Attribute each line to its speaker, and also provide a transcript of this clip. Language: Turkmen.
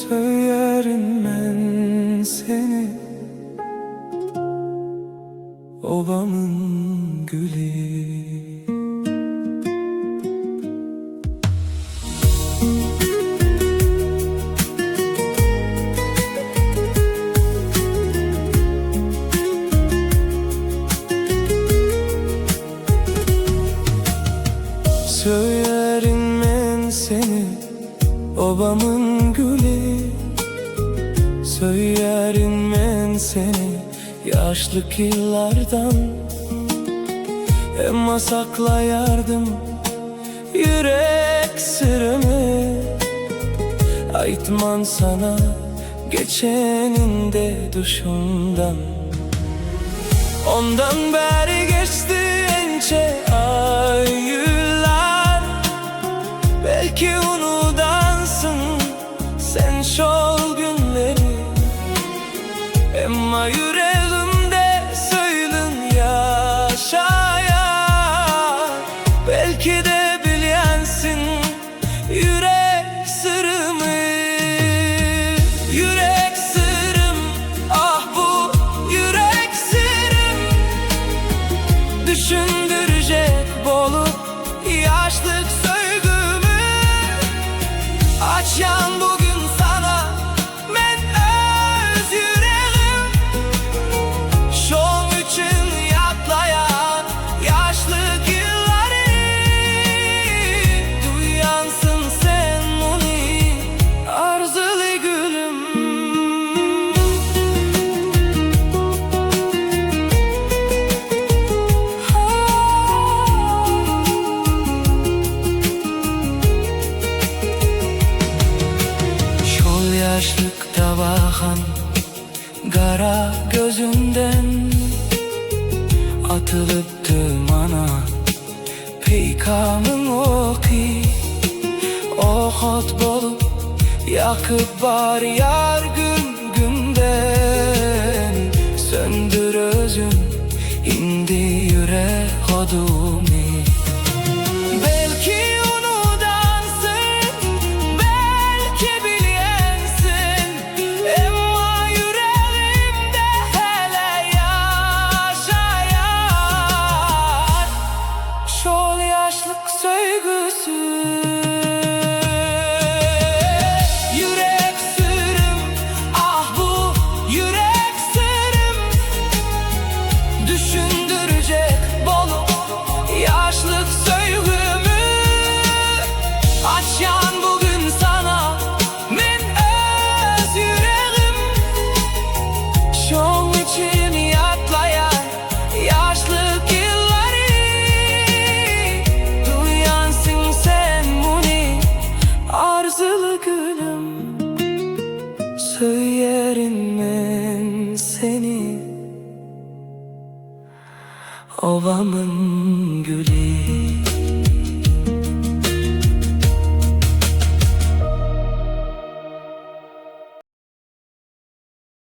Speaker 1: Söýerin men seni Obamyň güli. Söýerin men seni Obamyň güli. Söýerin men seni Ýaşlyk ýyllardan. Emma saklaýardym Ýürek syrymy. Aýtman sana Geçeninde duşumdan. Ondan bäri geçdi ençe aýlar. Belki unudansyň sen şol günleri. Emma ýüregimde söýgüň ýaşaýar. Belki-de bilýänsiň ýürek syrymy. Ýürek syrym, ah bu ýürek syrym. Düşündirjek bolup ýaşlyk söýgümi. Açýan bu gün sana men öz ýüregim. Şoň üçin ýatlaýan ýaşlyk ýyllary. Duýansyň sen muny arzyly gülüm. Şol ýaşlykda bakan gara gözünden Atylypdy mana peýkamyň oky. Okat bolup ýakyp barýar gün-günden. Söndür özüň indi ýürek odumy. Belki unudansyň, belki bilýänsiň, Emma ýüregimde hälä ýaşaýar şol ýaşlyk söýgüsi. Ýürek syrym, ah bu ýürek syrym. Düşündirjek bolup ýaşlyk söýgümi. Açýan bu gün sana men öz ýüregim. Şoň üçin ýatlaýan ýaşlyk ýyllary. Duýansyň sen muny arzyly gülüm. Söýerin men seni Obamyň güli.